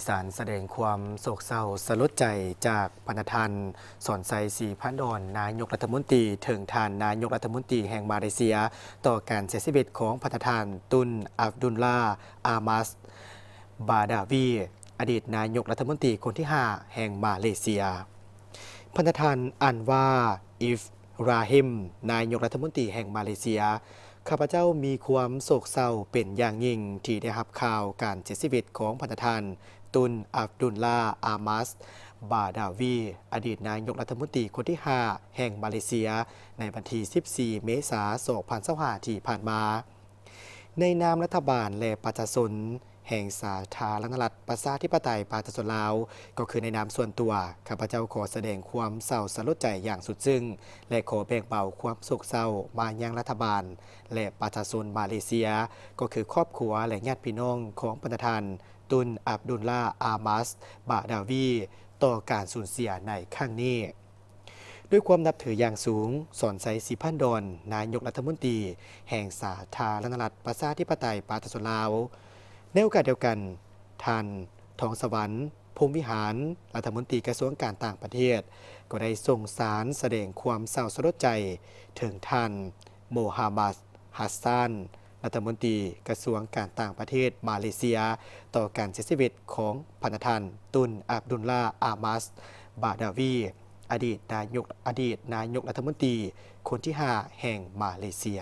ການສະແດງຄວາມໂສກເສົ້າສະຫຼົດໃຈຈາກພັນນະທ່ານ ສອນໄຊ ສີພັນດອນ ນາຍົກລັດຖະມົນຕີ ເຖິງທ່ານນາຍົກລັດຖະມົນຕີແຫ່ງມາເລເຊຍ ຕໍ່ການເສຍຊີວິດຂອງພັນນະທ່ານ ຕຸນ ອັບດຸນລາ ອາມັດ ບາດາວີ ອະດີດນາຍົກລັດຖະມົນຕີຄົນທີຫ້າແຫ່ງມາເລເຊຍ. ພັນນະທ່ານ ອັນວາ ອິບຣາຮິມ ນາຍົກລັດຖະມົນຕີແຫ່ງມາເລເຊຍ, ຂ້າພະເຈົ້າມີຄວາມໂສກເສົ້າເປັນຢ່າງຍິ່ງທີ່ໄດ້ຮັບຂ່າວການເສຍຊີວິດຂອງພັນນະທ່ານ ຕຸນ ອັບດຸນລາ ອາມັດ ບາດາວີ ອະດີດນາຍົກລັດຖະມົນຕີຄົນທີຫ້າແຫ່ງມາເລເຊຍ ໃນວັນທີສິບສີ່ ເມສາ ສອງພັນຊາວຫ້າ ທີ່ຜ່ານມາ. ໃນນາມລັດຖະບານ ແລະ ປະຊາຊົນແຫ່ງສາທາລະນະລັດ ປະຊາທິປະໄຕ ປະຊາຊົນລາວ, ກໍຄືໃນນາມສ່ວນຕົວ, ຂ້າພະເຈົ້າຂໍສະແດງຄວາມເສົ້າສະຫຼົດໃຈຢ່າງສຸດຊຶ້ງ ແລະ ຂໍແບ່ງເບົາຄວາມໂສກເສົ້າມາຍັງລັດຖະບານ ແລະ ປະຊາຊົນມາເລເຊຍ, ກໍຄືຄອບຄົວ ແລະ ຍາດພີ່ນ້ອງຂອງພັນນະທ່ານ ຕຸນ ອັບດຸນລາ ອາມັດ ບາດາວີ ຕໍ່ການສູນເສຍໃນຄັ້ງນີ້. ດ້ວຍຄວາມນັບຖືຢ່າງສູງ, ສອນໄຊ ສີພັນດອນ ນາຍົກລັດຖະມົນຕີແຫ່ງສາທາລະນະລັດ ປະຊາທິປະໄຕ ປະຊາຊົນລາວ. ໃນໂອກາດດຽວກັນ, ທ່ານ ທອງສະຫວັນ ພົມວິຫານ ລັດຖະມົນຕີກະຊວງການຕ່າງປະເທດ ກໍໄດ້ສົ່ງສານສະແດງຄວາມເສົ້າສະຫຼົດໃຈເຖິງທ່ານ ໂມຮາມັດ ຮັດຊານ ລັດຖະມົນຕີກະຊວງການຕ່າງປະເທດມາເລເຊຍ ຕໍ່ການເສຍຊີວິດຂອງພັນນະທ່ານ ຕຸນ ອັບດຸນລາ ອາມັດ ບາດາວີ ອະດີດນາຍົກ ອະດີດນາຍົກລັດຖະມົນຕີຄົນທີຫ້າແຫ່ງມາເລເຊຍ.